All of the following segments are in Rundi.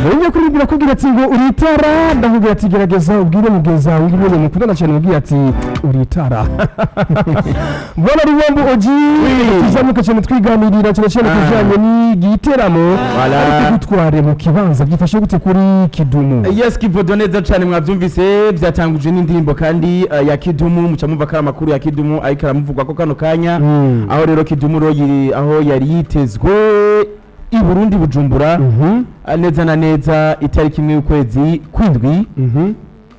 Rero kuribwira kugira ati ngo uritara, ndakubwira ati gerageza ubwire mugenzi wawe ubwire mukundana cyane, ubwire ati uritara. Bwana Rubambo Oji, tuzamuka cyane twiganirira cyane cyane ku bijyanye n'igiteramo, ariko gutware mu kibanza byifashe gute kuri Kidumu? Yes, Kivodo, neza cyane. Mwabyumvise, byatanguje n'indirimbo kandi ya Kidumu. Muca mumva ko ari amakuru ya Kidumu ariko aramuvugwa ko kano kanya, aho rero Kidumu ro aho yari yitezwe i Burundi, Bujumbura, neza na neza itariki 1 y'ukwezi kw'indwi,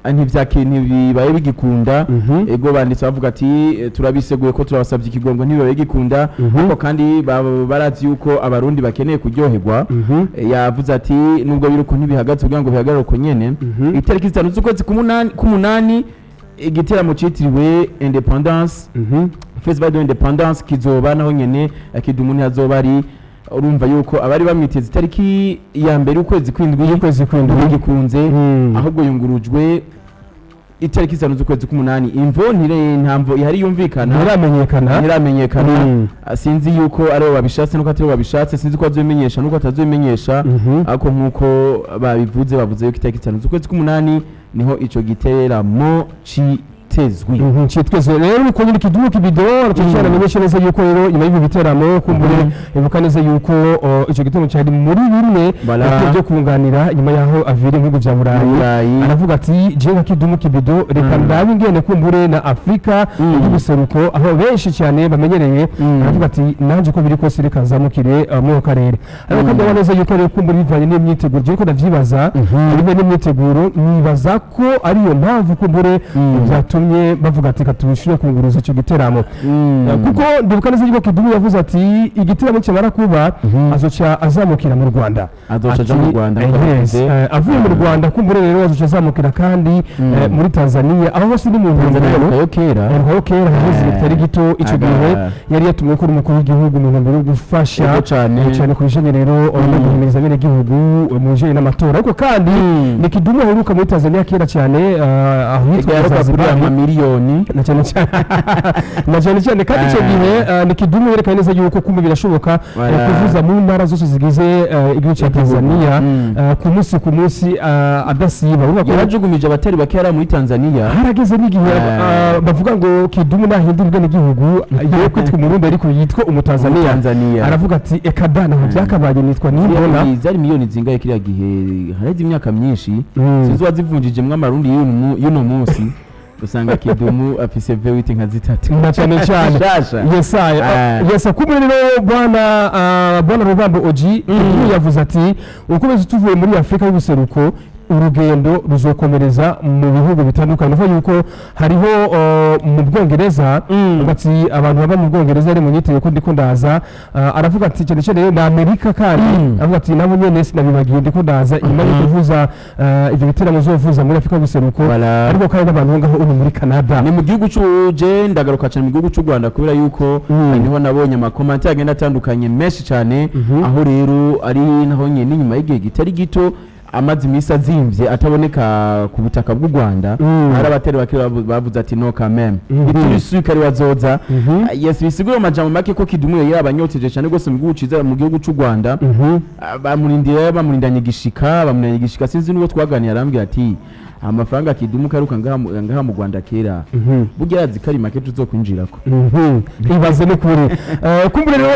ntibibaye bigikunda. Ego, banditse bavuga ati turabiseguye ko turabasabye ikigongo, ntibibaye bigikunda, ariko kandi barazi yuko Abarundi bakeneye kuryoherwa. Yavuze ati nubwo biri uko ntibihagaze kugira ngo bihagarare uko nyene. Itariki 5 z'ukwezi k'umunani, igiteramo citiriwe Independence, Festival de l'Independance, kizoba naho nyene Kidumu ntihazoba ari. Urumva yuko abari bamwiteze itariki ya 1 y'ukwezi kw'indwi y'ukwezi kw'indwi ntigikunze, ahubwo yungurujwe itariki 5 z'ukwezi k'umunani. Imvo ntamvo ihari yumvikana. Ntiramenyekana. Ntiramenyekana. Sinzi yuko aribo babishatse nuko ataribo babishatse, sinzi ko bazobimenyesha nuko atazobimenyesha, ariko nkuko babivuze, bavuze yuko itariki 5 z'ukwezi k'umunani niho ico giteramo citezwe. Citweze rero uko nyine Kidumu Kibido aracyo amenyesha neza yuko rero nyuma y'ibi biteramo, kumbure ibuka neza yuko ico giteramo cyari muri bimwe byo kunganira nyuma yaho avira ibihugu vya Burayi. Burayi. Aravuga ati jewe nka Kidumu Kibido, reka ndabe ingene kumbure na Afrika y'ubuseruko, aho benshi cyane bamenyereye. Aravuga ati nanjye uko biri kose reka nzamukire muri ako karere. Ariko kandi abona neza yuko rero kumbure bivanye n'imyiteguro, jewe ko ndavyibaza, bivanye n'imyiteguro, nibaza ko ariyo mpamvu kumbure byatumye bavuga ati katubishire kunguruza icyo giteramo, kuko ndibuka neza yuko Kidumu yavuze ati igiteramo kimara kuba azoca azamukira mu Rwanda. Azoca aja mu Rwanda, Ati, nkuko yes, babivuze. Avuye mu Rwanda kumbure rero azoca azamukira kandi muri Tanzania, aho hose ni mu Tanzania ntumbero yarukayo kera. Yarukayo kera, havuze bitari gito. Icyo gihe yari yatumiwe ko umukuru w'igihugu mu ntumbero yo gufasha Yego cane. Cyane ku bijanye rero no guhimiriza abenegihugu mu bijanye n'amatora. Ariko kandi ni Kidumu aheruka muri Tanzania kera cyane, aho hitwa Yaruka kuri Zanzibar. Amamiliyoni. Na cyane cyane kandi icyo gihe ni Kidumu yerekanye neza yuko kumbe birashoboka kuvuza mu ntara zose zigize igihugu cya Tanzania, ku munsi adasiba. Urumva ko yarajugumije abatari bake yari muri Tanzania. Harageze n'igihe bavuga ngo Kidumu nahindura ubwenegihugu, ye kwitwa Umurundi ariko yitwa Umutanzania. Umutanzania. Aravuga ati eka da, ntabwo byakabaye, nitwa Nimbona. Zari miliyoni zingahe kiriya gihe? Hareze imyaka myinshi. Sinzi uwazivunjijemwo amarundi y'uno munsi, usanga Kidumu afise V8 nka zitatu Na cyane cyane. Shasha. Yesaya. Yesa kumbe rero bwana Rubambo Oji, Kidumu yavuze ati ukomeze tuvuye muri Afrika y'ubuseruko, urugendo ruzokomereza mu bihugu bitandukanye. Uvuga yuko hariho mu Bwongereza, avuga ati abantu baba mu Bwongereza ari mu nyiteye ko ndiko ndaza. Aravuga ati cyane cyane na Amerika kandi, avuga ati nabo nyene sinabibagiye, ndiko ndaza inyuma yo kuvuza ivyo biteramo zovuza muri Afrika y'ubuseruko. Ariko kandi n'abantu ngaho uri muri Canada. Ni mu gihugu c'uje, ndagaruka cyane mu gihugu c'u Rwanda, kubera yuko niho nabonye amakomante agenda atandukanye menshi cyane, aho rero ari naho nyene inyuma y'igihe kitari gito amaze iminsi azimvye ataboneka ku butaka bw'u Rwanda, hari abatari bake bavuze ati no, quand même, ituri ari wazoza. Yes, bisigura amajambo make ko Kidumu yari abanyoteje cyane rwose mu gihugu ciza, mu gihugu c'u Rwanda. Bamurindira, bamurindanye igishika. Sinzi n'uwo twaganiye, arambwira ati amafaranga Kidumu karuka ngaha mu Rwanda kera, burya yazi ko ari make tuzokwinjirako. Ibaze n'ukuri. Kumbure rero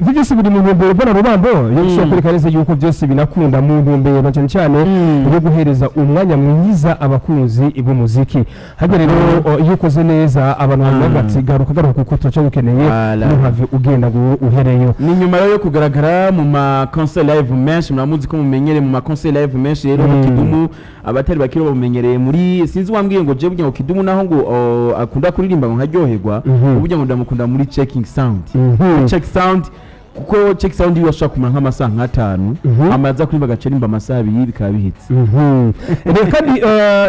ivyo byose biri mu ntumbero, mbona Rubambo yo gushobora kwereka neza yuko byose binakunda mu ntumbero cyane cyane yo guhereza umwanya mwiza abakunzi b'umuziki. Harya rero iyo ukoze neza, abantu bavuga ati garuka, garuka, kuko turacagukeneye, ntuhave ugenda ngo uhereyo. Ni nyuma rero yo kugaragara mu ma concert live menshi, muramuzi ko mumenyereye mu ma concert live menshi. Rero mu Kidumu abatari bakiri bamumenyereye muri, sinzi wambwiye ngo je burya ngo Kidumu naho ngo akunda kuririmba ngo nkaryoherwa, burya ngo ndamukunda muri checking sound. Check sound, kuko check sound iyo ashobora kumara nk'amasaha nk'atanu, amaza kuririmba agaca amasaha 2 bikaba bihitse. Rero kandi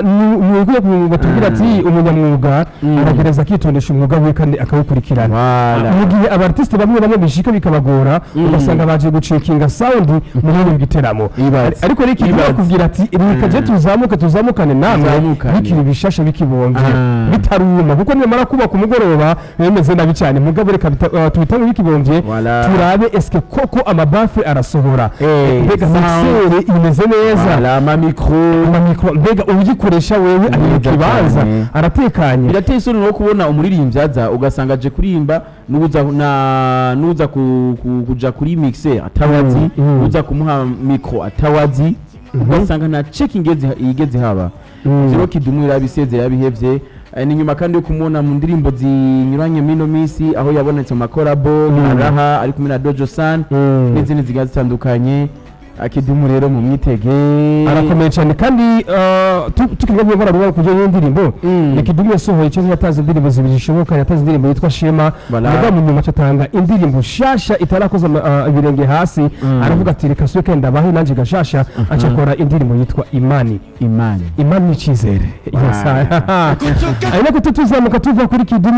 ni ukwiye batubwira ati umunyamwuga aragereza akitondesha umwuga we kandi akawukurikirana, mu gihe aba artiste bamwe bamwe bishika bikabagora, ugasanga baje gucekinga sound mu bindi biteramo. Ibaze. Ariko rero ikintu Ibaze. bakubwira ati reka je tuzamuke, tuzamukane namwe Tuzamukane. bikiri bishasha, bikibomvye, bitaruma, kuko nimara kuba ku mugoroba biba bimeze nabi cyane. Mugabo reka tubitange bikibomvye, turabe. Barabe eske koko ama baffles arasohora, mbega sound. Mixer imeze neza, Voilà, ama micro. Ama micro, mbega uyikoresha wewe ari mu Neza kibanza cyane. aratekanye? Birateye isoni no kubona umuririmbyi aza, ugasanga aje kuririmba n'uza na n'uza kuja kuri mixer atawazi, uza kumuha micro atawazi, ugasanga nta checking igeze haba. Zero Kidumu yarabisezeye, yabihevye. Ni nyuma kandi yo kumubona mu ndirimbo zinyuranye mino minsi, aho yabonetse mu ma collabo Araha ari kumwe na Dojo San n'izindi zigiye zitandukanye. Kidumu rero mu mwitege. Arakomeye cyane. Kandi tukivuga ko baravuga ku bijyanye n'indirimbo, ni Kidumu yasohoye cyangwa yatanze indirimbo zibiri zishoboka. Yatanze indirimbo yitwa Shema, Voilà. mugabo mu nyuma atanga indirimbo shasha itarakoza ibirenge hasi. Aravuga ati: "Reka suke ndabahe nanjye gashasha." Aca akora indirimbo yitwa Imani. Imani. Imani ni icyizere. Yes, ari nako tuzamuka tuva kuri Kidumu.